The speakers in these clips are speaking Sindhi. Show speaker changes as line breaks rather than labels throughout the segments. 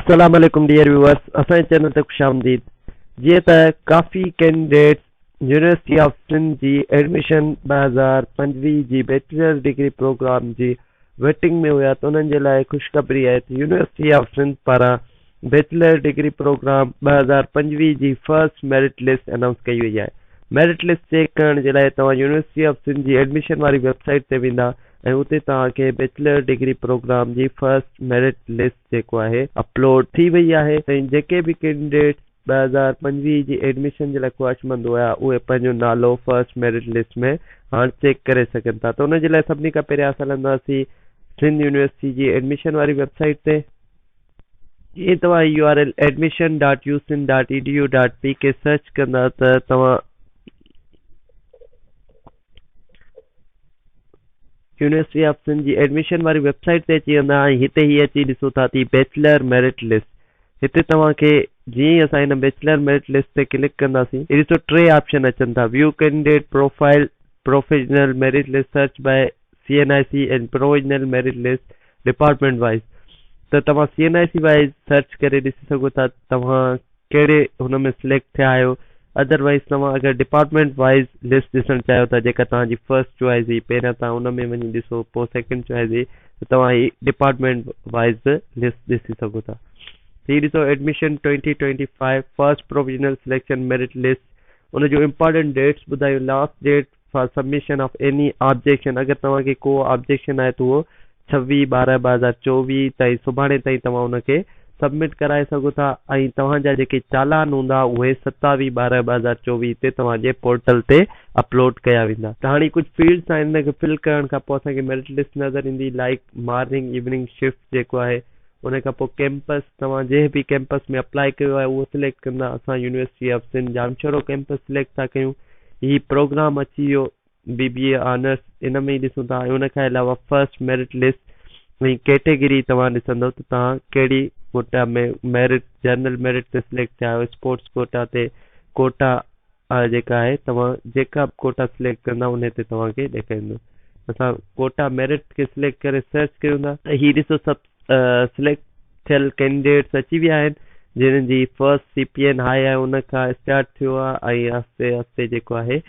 السلام عليڪم ڊيئر ويوئرس اسان جي چينل تي خوش آمديد جيئن ته ڪافي ڪينڊيڊيٽس يونيورسٽي آف سنڌ جي ايڊميشن 2025 جي بيچلر ڊگري پروگرام جي ويٽنگ ۾ هيا ته انهن جي لاء خوشخبري آهي ته يونيورسٽي آف سنڌ پاران بيچلر ڊگري پروگرام 2025 جي فرسٽ ميرٽ لسٽ انائونس ڪئي وئي آهي. ميرٽ لسٽ چيڪ ڪرڻ جي لاء توهان يونيورسٽي آف سنڌ جي ايڊميشن واري ويب سائيٽ تي ويندا ۽ اتي توهان کي بيچلر ڊگري پروگرام جي فرسٽ ميرٽ لسٽ جيڪو آهي اپلوڊ ٿي وئي آهي ۽ جيڪي به ڪينڊيڊيٽس 2025 جي ايڊميشن جي لاء خواهشمند هيا اهي پنهنجو نالو فرسٽ ميرٽ لسٽ ۾ هاڻ چيڪ ڪري سگهن ٿا ته ان جي لاء سڀني کان پهريان اسان هلنداسين سنڌ يونيورسٽي جي ايڊميشن واري ويب سائيٽ تي. جيئن توهان U R L admission dot U Sindh dot E D U dot P K search ڪندا ته توهان يونيورسٽي آف سنڌ جي ايڊميشن واري ويب سائيٽ تي اچي ويندا ۽ هتي هي اچي ڏسو ٿا ته بيچلر ميرٽ لسٽ هتي توهان کي جيئن ئي اسان هن بيچلر ميرٽ لسٽ تي ڪلڪ ڪنداسين هي ڏسو ٽي آپشن اچن ٿا view candidate profile provisional merit list search by C N I C ۽ provisional merit list department wise ته توهان C N I C wise search ڪري ڏسي سگهو ٿا توهان ڪهڙي هن ۾ سليڪٽ ٿيا آهيو ادر وائز توهان اگر ڊپارٽمينٽ وائز لسٽ ڏسڻ چاهيو ٿا جيڪا توهان جي فرسٽ چوائس هئي پهريان توهان ان ۾ وڃي ڏسو پوء سيڪنڊ چوائس هئي ته توهان هي ڊپارٽمينٽ وائز به لسٽ ڏسي سگهو ٿا. هي ڏسو admission 2025 first provisional selection merit list in June important that's ٻڌايون last date for submission of any objection اگر توهان کي ڪو آبجيڪشن آهي ته اهو 26 12 2024 تائين سڀاڻي تائين توهان ان کي سبمٽ ڪرائي سگهو ٿا ۽ توهان جا جيڪي چالان هوندا اهي 27 12 2024 تي توهان جي پورٽل تي اپلوڊ ڪيا ويندا. ته هاڻي ڪجهه فيلڊس آهن ان کي فل ڪرڻ کان پوء اسان کي ميرٽ لسٽ نظر ايندي لائيڪ مارننگ ايوننگ شفٽ جيڪو آهي ان کان پوء ڪيمپس توهان جنهن به ڪيمپس ۾ اپلائي ڪيو آهي اهو سليڪٽ ڪندا اسان university of Sindh Jamshoro campus select ٿا ڪيون هي پروگرام اچي ويو بي بي اي آنرس ان ۾ ئي ڏسون ٿا ۽ ان کان علاوه فرسٽ ميرٽ لسٽ ۽ ڪيٽيگري توهان ڏسندو ته توهان ڪهڙي ڪوٽا ۾ ميرٽ جنرل ميرٽ تي سليڪٽ ٿيا آهيو اسپورٽس ڪوٽا تي ڪوٽا جيڪا آهي توهان جيڪا به ڪوٽا سليڪٽ ڪندا ان تي توهان کي ڏيکاريندو اسان ڪوٽا ميرٽ کي سليڪٽ ڪري سرچ ڪيون ٿا ته هي ڏسو سڀ سليڪٽ ٿيل ڪينڊيڊيٽس اچي ويا آهن جن جي first C P N high آهي ان کان اسٽارٽ ٿيو آهي ۽ آهستي آهستي جيڪو آهي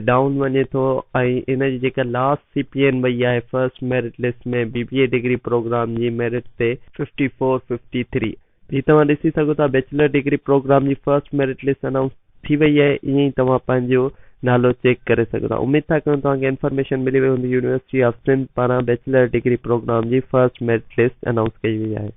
ڊائون وڃي ٿو ۽ ان جي جيڪا لاسٽ سي پي اين وئي آهي first merit list ۾ B B A degree programme جي ميرٽ تي ففٽي فور ففٽي ٿري. هي توهان ڏسي سگهو ٿا بيچلر ڊگري پروگرام جي فرسٽ ميرٽ لسٽ انائونس ٿي وئي آهي ائين ئي توهان پنهنجو نالو چيڪ ڪري سگهو ٿا اميد ٿا ڪيون توهان کي انفارميشن ملي وئي هوندي يونيورسٽي آف سنڌ پاران بيچلر ڊگري پروگرام جي فرسٽ ميرٽ لسٽ انائونس ڪئي وئي آهي.